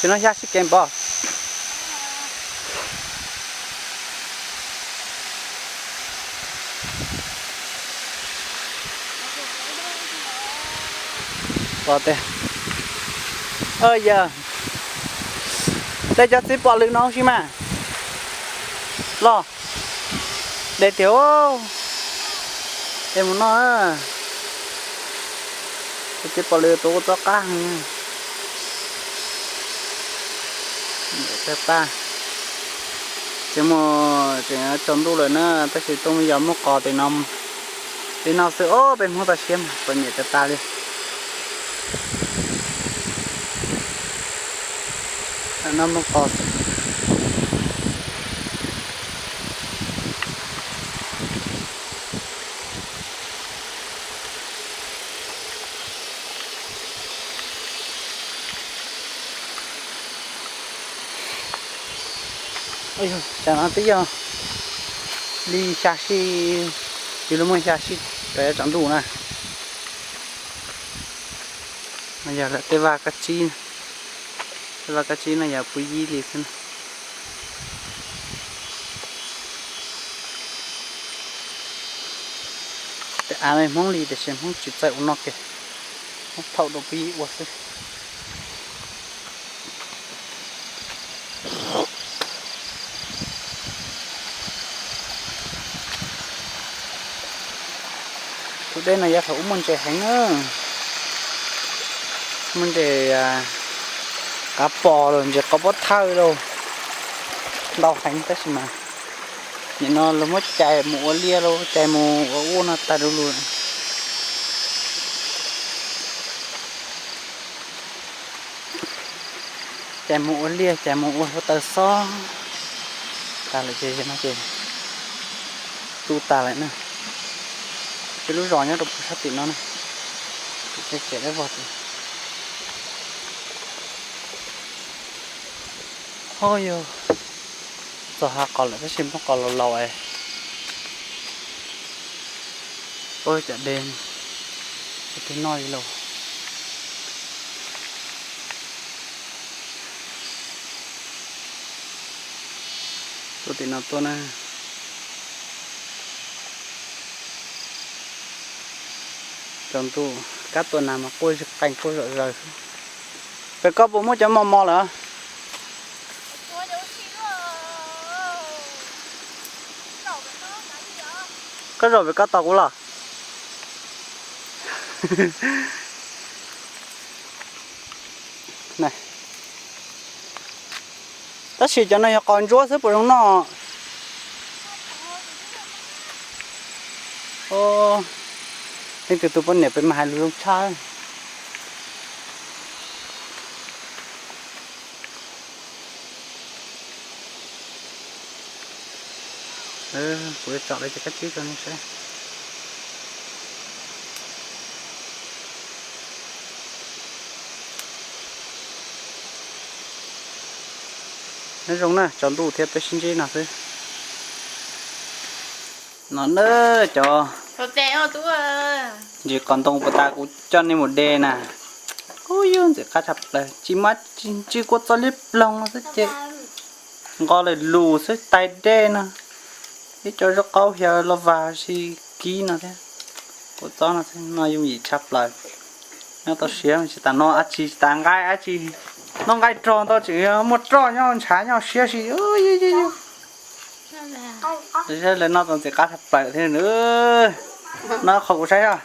No xya sib kev npog. Pom tias, yog tej cov txiv pom lwm no ua si mas los de tiag, de mus noj. Cov txiv pom lwm tus ua txoj qab heev. Tag tag, tsis muaj, tseem tsaus ntuj lawm na, tab sis tuaj mus yos muaj qos tim no, li no xwb os, peb Hmoob toj siab mas txom nyem tag tag li. Noj muaj qos. Tsam no twb yog li xya sij, yus li muaj xya sij rau yav tsaus ntuj na. No yog lawv tej vaj kab tsib, tej vaj kab tsib no yog puv yib li xwb na. Tej av Hmoob li tiam sis Hmoob tsis txawj ua noj kiag, Hmoob thaum rau puv yib ua xwb. Tus dej no yav thaum ub muaj ntses heev na, muaj ntses qav pos los ntses qav pob thawj los ntau heev tab sis mas nim no lawv muab cais mus ua liaj los cais mus ua ub no tag du lug. Cais mus ua liaj, cais mus ua hluav taws xob tas lawm ces no ces tu tas lawm na. Peb lub zos nyob rau puag sab tim no na, tim tej tsev dab vog tim. Ho yog txog hav qos lawm tab sis muaj qos laus laus es. Ua cov de, ua twg noj li lauj. Tuaj tim no tuaj na. Tsaus ntuj kab tua nas mas quaj zig qeeg quaj zom zaws xwb. Pem koj puas muaj cov mos mos lawm? Koj zaum pem koj tos kuv los. Tab sis cov no yog qos ntsuab xwb puas zoo noj? Leej twg tus poj niam pem mas hais lus zoo tshaj. Kuv yuav tsom lawv cov kab tsib rau nej saib. Nyob zoo na, tsaus ntuj thiab peb sib ntsib no xwb. No na cov ntsis qos ntoo puas tas kuv coj nej mus de na. Ub, yog ntxim qab tshaj plaws, tsis mas tsis ntsig kua txob liab ploog xwb ces nqos lawm lus xwb tais dej no. Ib co zaub qaub xyaw los vag si kib no thiab. Kua txob no xwb noj yooj yim tshaj plaws. Nyob tau siav tsis tas noj dab tsi tsis tas nqaij dab tsi. Noj nqaij rog ntau tseem muaj roj nyob ntshav nyob siab si. Lawv noj tau ntxim qab tshaj plaws thiab. Noj qhov kuv saib os.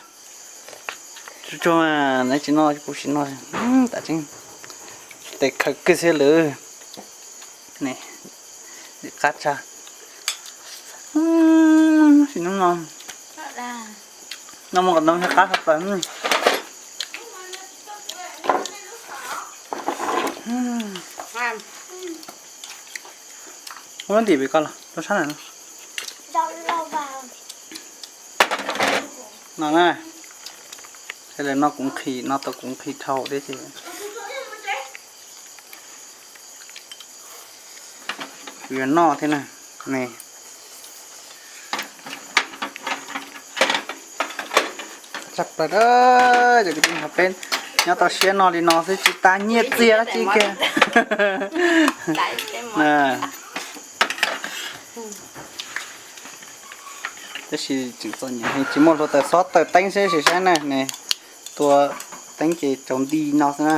Tsuag tsuag, neb tsis noj kuv sim noj. Tam tseeb tes khaws kiag xwb lawm. Ntxim qab tshaj. Sim no no, noj muaj qos ntoo qab tshaj plaws. Muab lub ntim pem koj los rau sab ntawm no. No na, sawv daws noj kuv nqhis, noj tau kuv nqhis dhau thiab ces kuv yuav noj thiab na. Ne, tshaj plaws, cov kwv tij nrog peb Nyob toj siab no li no xwb tsis tas nyiaj txiag dab tsi kiag. Tab sis tseem txom nyem, tsis muaj hluav taws xob taws teeb xwb, sim saib na ne. Tua teeb ces tsaus nti no xwb na.